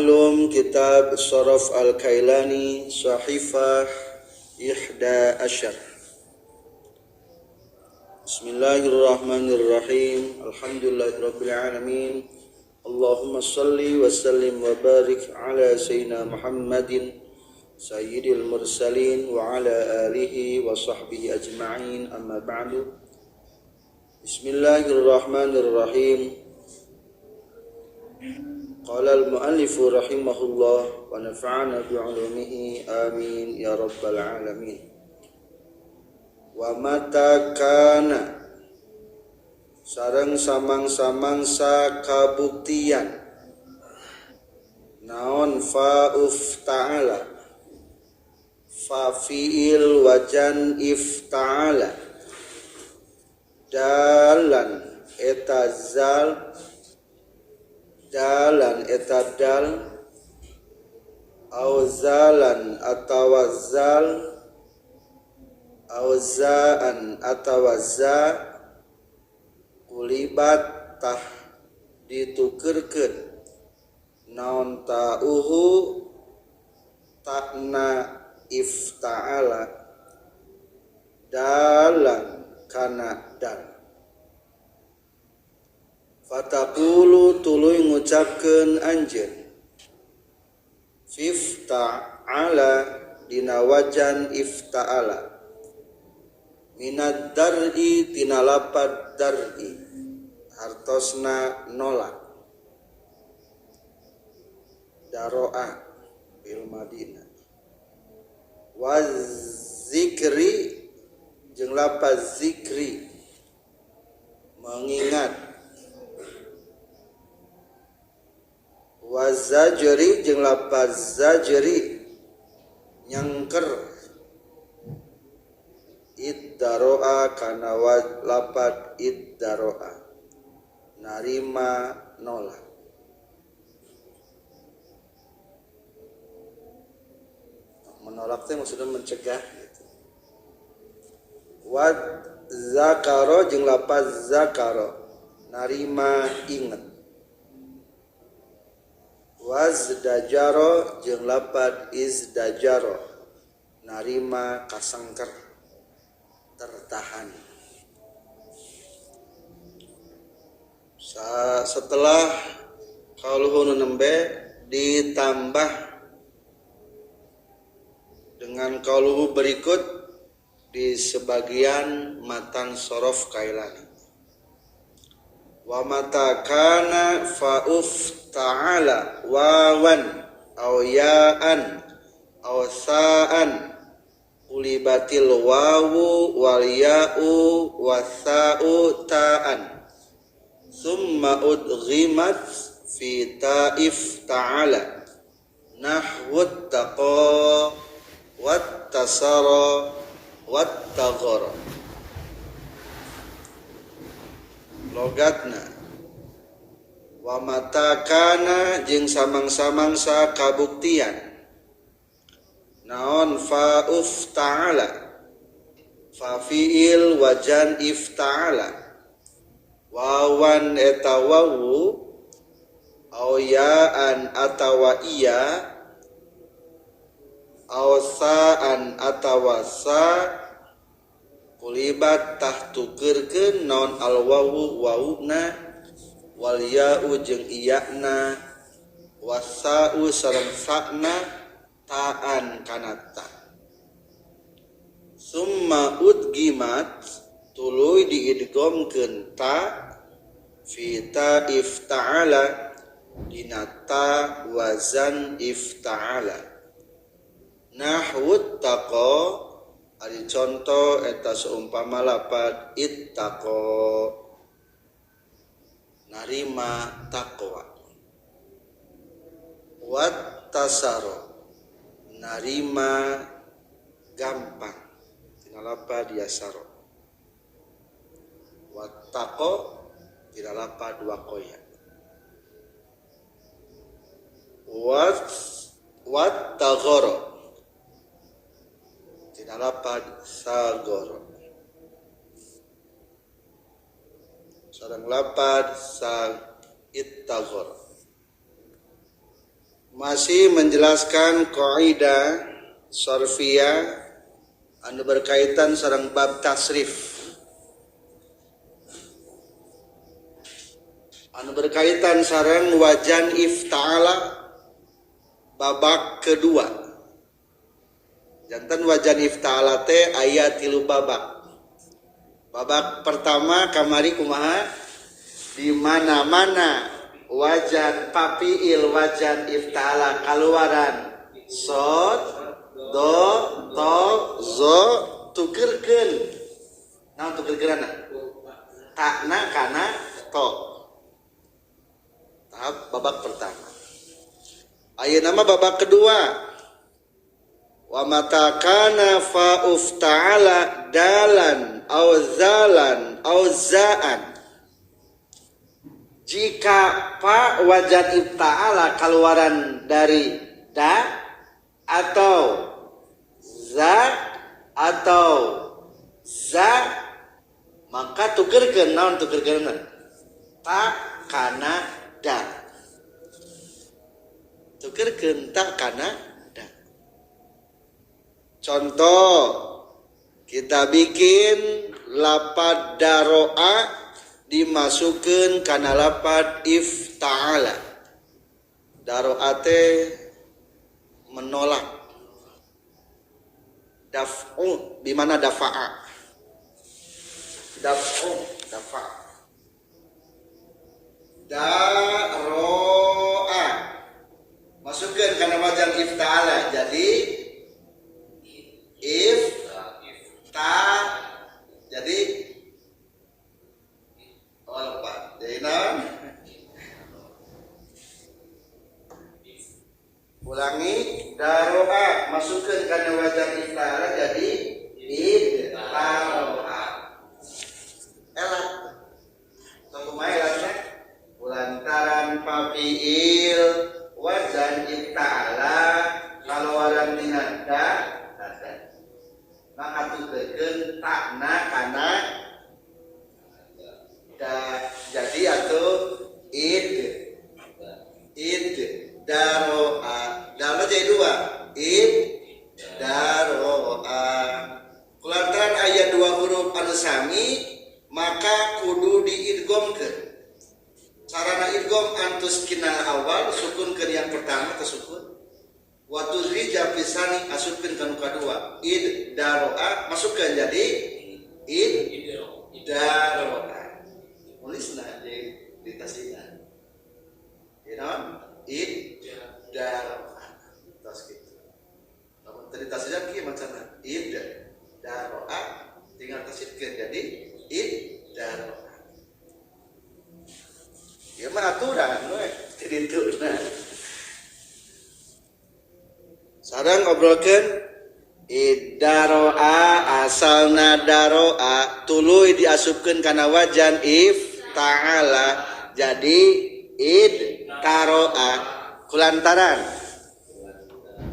Ta'allum Kitab Sharaf Al-Kailani Sahifah 11. Bismillahirrahmanirrahim. Alhamdulillahirabbil alamin. Allahumma shalli wa sallim wa barik ala sayyidina Muhammadin sayyidil mursalin wa ala alihi wa sahbihi ajma'in. Amma ba'du. Bismillahirrahmanirrahim. Qala al-muallifu rahimahullah wa nafa'ana bi'ulumihi amin ya rabbal alamin. Wa mata kana sareng samang-samangsa kabuktian naon fa'uf ta'ala fa fi'il wajan if ta'ala dalan eta zal dalan eta dal au zalan atawa zal au zaan atawa za kulibat tah ditukerkeun naon ta'uhu ta'na ifta'ala dalan kana dal. Fataqulu tuluy ngucapkeun anjeun fifta'ala dina wajan ifta'ala minad dar'i tina lapad dar'i hartosna nolak daro'a bil madinah wa zikri jeung lapad zikri mengingat wazajri jeung lapaz zajri nyangker iddaroa kana lapad iddaroa narima nolak. Menolak teh maksudnya mencegah gitu. Wa zakaro jeung lapaz zakaro narima inget. Wazdajaro jeung lapad izdajaro narima kasangker tertahan. Setelah qauluhu nu nembe ditambah dengan qauluhu berikut di sebagian matan sorof Kailani. Wa mata kana fa'uf ta'ala wawan aw ya'an aw sa'an ulibatil wawu wal ya'u wasa'u ta'an summa udghimat fi ta'if ta'ala nahwut taqa wattasara wattaghara. Logatna wa mata kana jeung samang-samangsa kabuktian naon fa'uf ta'ala fa fi'il wajan if ta'ala wawan eta wawu au ya'an atawa iya au sa'an atawa sa kulibat tah tukeurkeun naon al wawu wawuna wal ya'u jeung iya'na wasa'u sareng sa'na ta'an kana ta. Summa udgimat tuluy diidghamkeun ta fi ta ifta'ala dina ta wazan ifta'ala nahwut taqa. Ari contoh eta seumpama lapad ittaqo narima taqwa, wattasaro narima gampang tina lapad yasaro, wattaqo tina lapad waqoya, wattaghoro tina lapad sagoro, sareng lapad sa ittagor. Masih menjelaskan kaidah sarfiyah anu berkaitan sareng bab tasrif. Anu berkaitan sareng wajan ifta'ala babak kedua. Jantan wajan ifta'ala teh aya 3 babak. Babak pertama kamari kumaha? Di mana-mana wajan papiil wajan ifta'ala kaluaran sod do to zo tukerkeun. Naon tukerkeunana? Takna kana to. Tahap babak pertama. Ayeuna mah babak kedua. Wa mata kana fa ufta'ala dalan aw zalan aw za'an. Jika fa wajan ifta'ala keluaran dari da atau za atau za, maka tukerkeun. Naon tukerkeunna? Ta kana da. Tukerkeun ta kana da. Contoh, kita bikin lapad daro'a dimasukkan kana lapad ifta'ala. Daro'a teh menolak. Daf'u bimana dafa'a. Daf'u dafa'a. Daro'a masukkan kana wajan ifta'ala jadi if ta, jadi oh lupa jadi naon? Ulangi, daro'a masukkan kana wajan ifta'ala jadi id taro'a. Elat kumaha elatna? Lantaran papiil wajan ifta'ala kaluaran tina da, maka tukerkeun takna kana da, jadi atuh id id daro'a. Dalna jadi dua, id daro'a. Kulantaran aya dua huruf anu sami maka kudu diidgomkeun. Sarana idgom antus kinal awal sukunkeun yang pertama ke sukun. Wa tuzrija fisani asupkeun ka nu kadua. Id daro'a masukkeun jadi id daro'a. Nulisna di tasina. Ieu naon? Id daro'a. Tos kitu. Lamun teu ditasina kieu macana id daro'a tinggal tasitkeun jadi id daro'a. Ieu mah aturan we ti dituna. Sareng obrolkeun iddaro'a asalna daro'a tuluy diasupkeun kana wajan ifta'ala jadi id taro'a. Kulantaran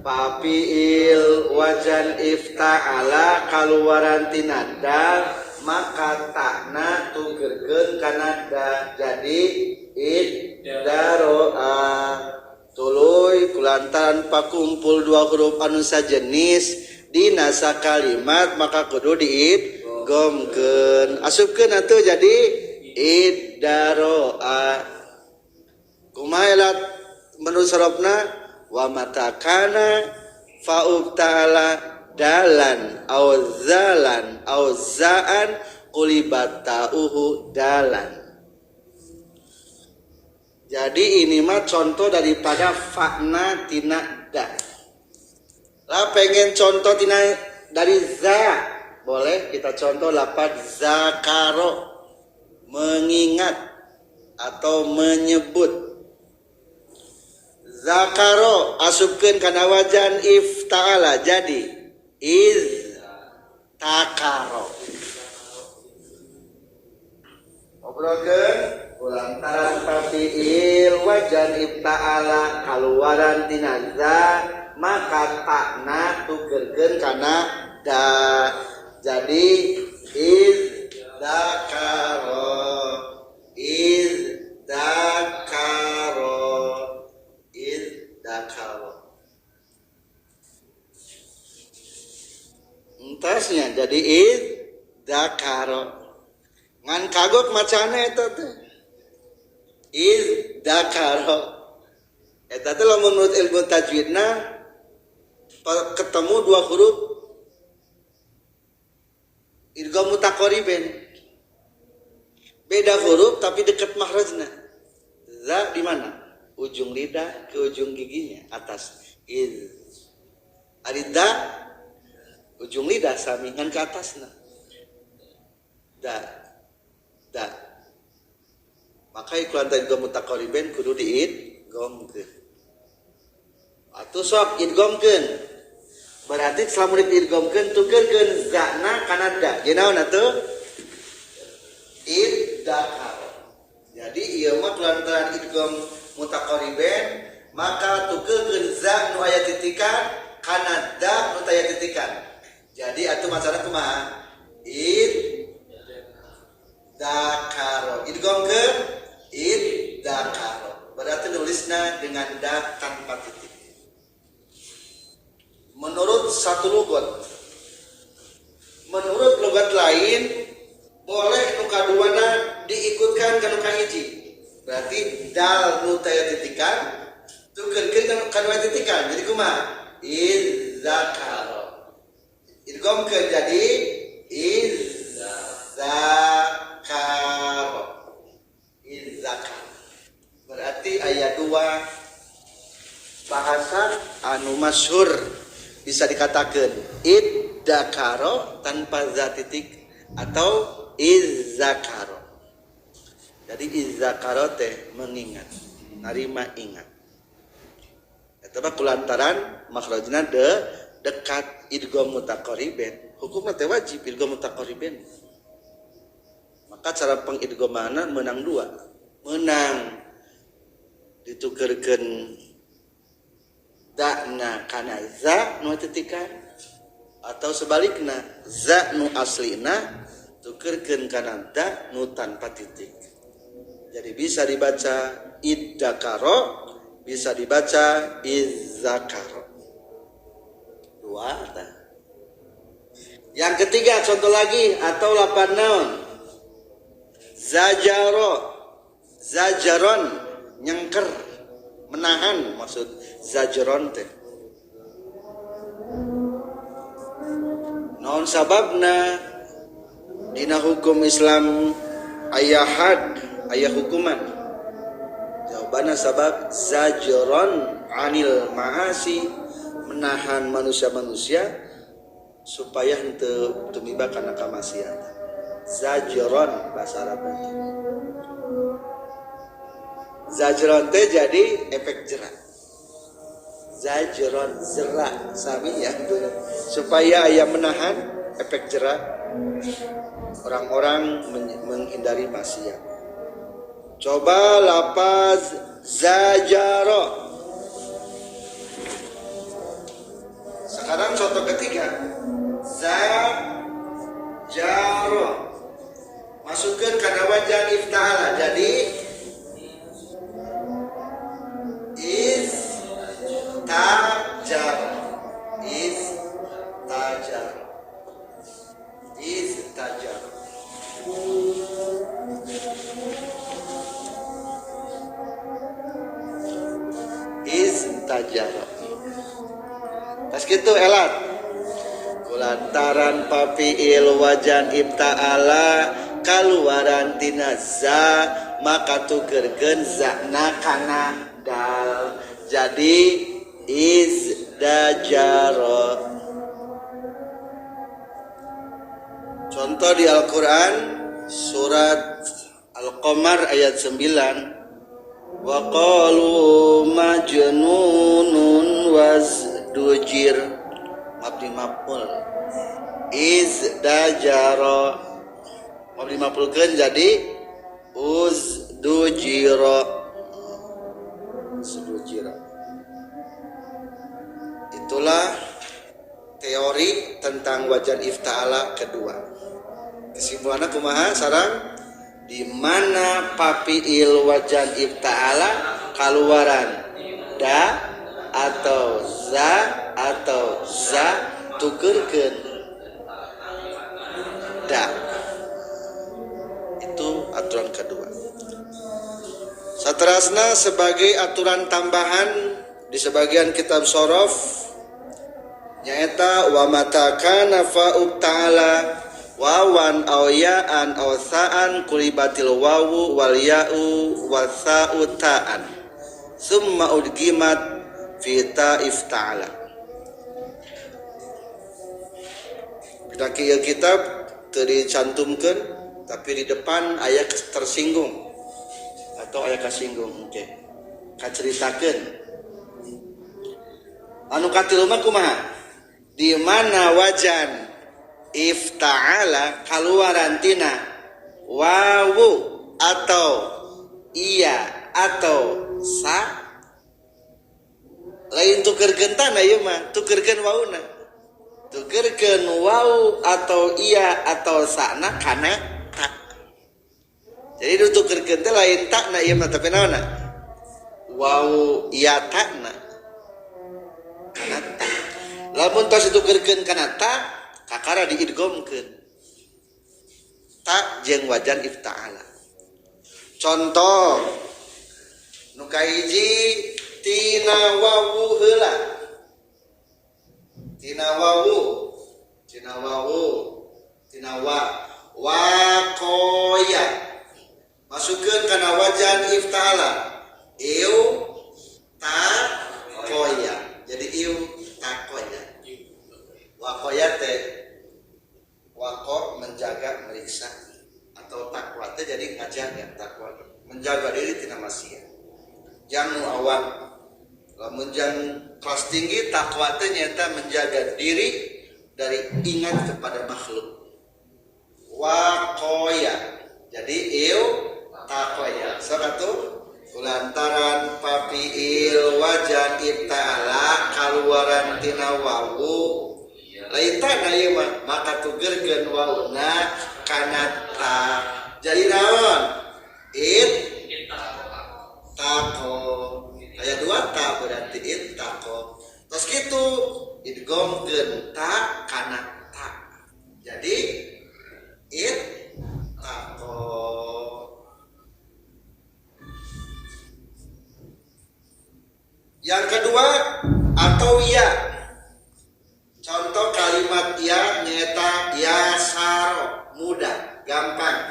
papiil wajan ifta'ala kaluaran tina dal maka takna tugerkeun kana da jadi id daro'a. Tuluy kulantaran pakumpul dua huruf anu sajenis dina sakalimat maka kudu diidgomkeun. Asupkeun atuh jadi id daro'a. Kumaha elat menurut sorobna? Wa mata kana fa ta'ala dalan aw zalan aw za'an qulibat ta'uhu dalan. Jadi ini mah contoh daripada fakna tina da. Lah pengen contoh tina dari za, boleh kita contoh lapad zakaro, mengingat atau menyebut. Zakaro asupkeun kana wajan ifta'ala jadi iz takaro. Obrolkeun lantaran pafiil wajan ifta'ala kaluaran tina za maka takna tukerkeun kana da jadi iz dakaro, iz dakaro, iz. Dakaro. Entasnya jadi id dakaro. Ngan kagok macana eta teh. Id dakaro. Eta teh lamun menurut ilmu tajwidna ketemu dua huruf idgham mutaqaribain. Beda huruf tapi dekat makhrajna. Za di mana? Ujung lidah ke ujung giginya atas. Iz. Ari da ujung lidah sami ngan ke atasna. Da. Da. Maka iklan idgham mutaqaribain kudu diidghamkeun. Atuh sok idghamkeun. Berarti selama diidghamkeun tukeurkeun zana kana da. Jadi naon atuh? Iddakar. Jadi ieu mah lantaran idgham mutaqaribain maka tukeurkeun za nu aya titikan kana da nu aya titikan. Jadi atuh macana kumaha? Id dakaro. Idghamkeun id dakaro. Berarti nulisna dengan da tanpa titik. Menurut satu logat. Menurut logat lain boleh nu kaduana diikutkan ka nu kahiji. Berarti dal nu taya titikan tukeurkeun ka nu titikan. Jadi kumaha? Izzakaro. Idghamkeun jadi izzakaro. Izzakaro. Berarti aya dua bahasa anu masyhur bisa dikatakan iddakaro tanpa za titik atau izzakaro. Jadi izzakaro teh mengingat, narima ingat. Eta mah kulantaran makhrajna dekat idgham mutaqaribain. Hukumna teh wajib idgham mutaqaribain. Maka cara pengidghamana menang dua. Menang ditukerkeun da'na kana za nu titikan atau sebalikna za nu aslina tukerkeun kana da nu tanpa titik. Jadi bisa dibaca iddakaro, bisa dibaca izzakaro. Dua. Yang ketiga contoh lagi atau lapan naon. Zajaro, zajaron, nyengker, menahan maksud zajron teh. Naon sababna dina hukum Islam aya had, aya hukuman. Jawabanna sabab zajron anil ma'asi, menahan manusia-manusia supaya henteu tumiba kana kamaksiatan. Zajron bahasa Arab. Zajron teh jadi efek jerak. Zajron jerak sami ya, supaya aya menahan efek jerak orang-orang menghindari maksiat. Coba lafaz zajaro. Sekarang contoh ketiga, zajaro. Masukkan kana wajan iftahala jadi iz tajar, iz tajar, iz tajar. Iz tajar. Tas kitu elat. Kulantaran papiil wajan ibtaala kaluaran tina za maka tukerkeun zana kana dal. Jadi izdajaro. Contoh di Al-Quran surat Al-Qamar ayat 9. Wa qalu majnunun wazdujir. Mabni maf'ul. Izdajaro. Mabni maf'ulkeun jadi uzdujiro. Uzdujiro. Itulah teori tentang wajan ifta'ala kedua. Kesimpulannya kumaha sarang di mana papiil wajan ifta'ala kaluaran da atau za atau za tukerkeun da. Itu aturan kedua. Saterasna sebagai aturan tambahan di sebagian kitab sorof nyaeta wa mata kana fa'u ta'ala wawan aw ya'an aw sa'an kulibatil wawu wal ya'u wa sa'u ta'an summa udgimat fi ta'if ta'ala. Kita kitab teu dicantumkeun tapi di depan aya tersinggung atau aya kasinggung engke kaceritakeun. Anu katilu mah kumaha? Di mana wajan ifta'ala kaluaran tina wawu atau iya atau sa, lain tukerkeun tana ieu mah, tukerkeun wauna, tukerkeun wawu atau iya atau sana kana ta. Jadi nu tukerkeun teh lain takna ieu mah, tapi naonna? Wawu iya takna kana ta. Lamun tos ditukerkeun kana ta, kakara diidgomkeun ta jeung wajan ifta'ala. Contoh nu kahiji tina wawu heula, tina wawu, tina wawu, tina wa waqoya, masukkeun kana wajan ifta'ala iu ta koya. Jadi iu takoya. Waqoya teh waqo menjaga, meriksa, atau takwa teh jadi ngajaga, takwa menjaga diri tina maksiat. Jang nu awam lamun jang kelas tinggi takwa teh nyata menjaga diri dari ingat kepada makhluk. Waqoya jadi iu takoya. Sok atuh lantaran papiil wajan ibta'ala kaluaran tina wawu lain tanah ieu mah, maka tugerkeun wauna kana ta. Jadi naon? It tako. Aya dua ta berarti it tako. Terus kitu idgomkeun ta kana ta. Jadi it tako. Yang kedua atau ya. Contoh kalimat ya nyata ya saro, mudah, gampang.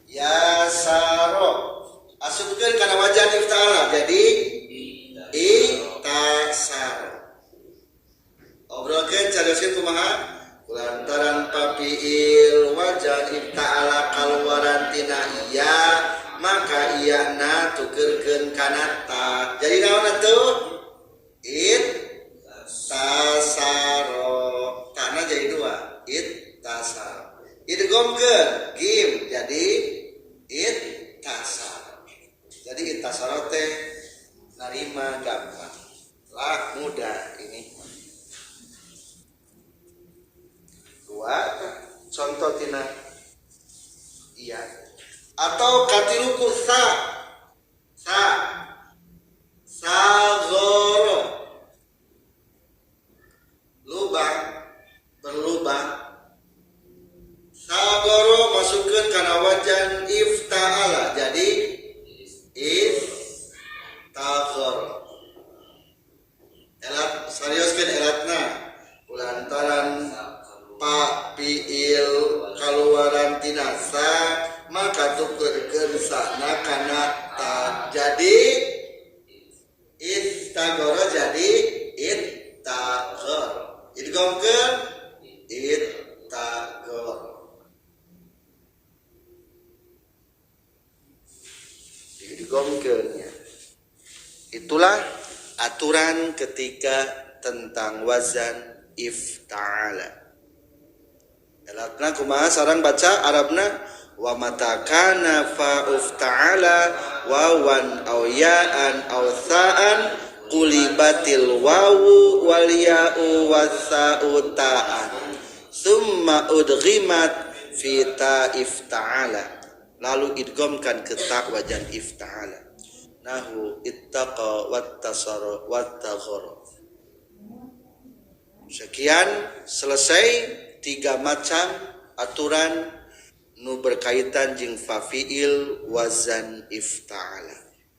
Ya saro asupkeun kana wajan ifta'ala jadi itasaro. Obrolkeun carioseun kumaha? Lantaran papiil wajan ifta'ala kaluaran tina iya, maka iya na tukerkeun kana ta. Jadi naon atuh? It tasaro. Tana jadi dua, it tasaro. Idgomkeun gim jadi it tasaro. Jadi it tasaro teh narima gampang. Lah mudah ini. Dua contoh tina iya. Atau katiluku sa sa sagoro, lubang, berlubang. Sagoro masukkeun kana wajan ifta'ala jadi iftagoro. Elat seriuskeun elatna lantaran papiil kaluaran tina sa, maka tukerkeun sana kana ta. Jadi iftagoro jadi ittagor. Idgomkeun ittagor. Idgomkeun. Itulah aturan ketika tentang wazan ifta'ala. Elatna kumaha sareng baca Arabna wa mata kana fa'uf ta'ala wawan aw ya'an aw sa'an qulibatil wawu wal ya'u wasa'u ta'an summa udghimat fi ta'if ta'ala, lalu idghamkan ke ta wajan ifta'ala. Nahu ittaqa wattasara wattaghara. Sekian selesai tiga macam aturan nu berkaitan jeung fafiil wazan ifta'ala.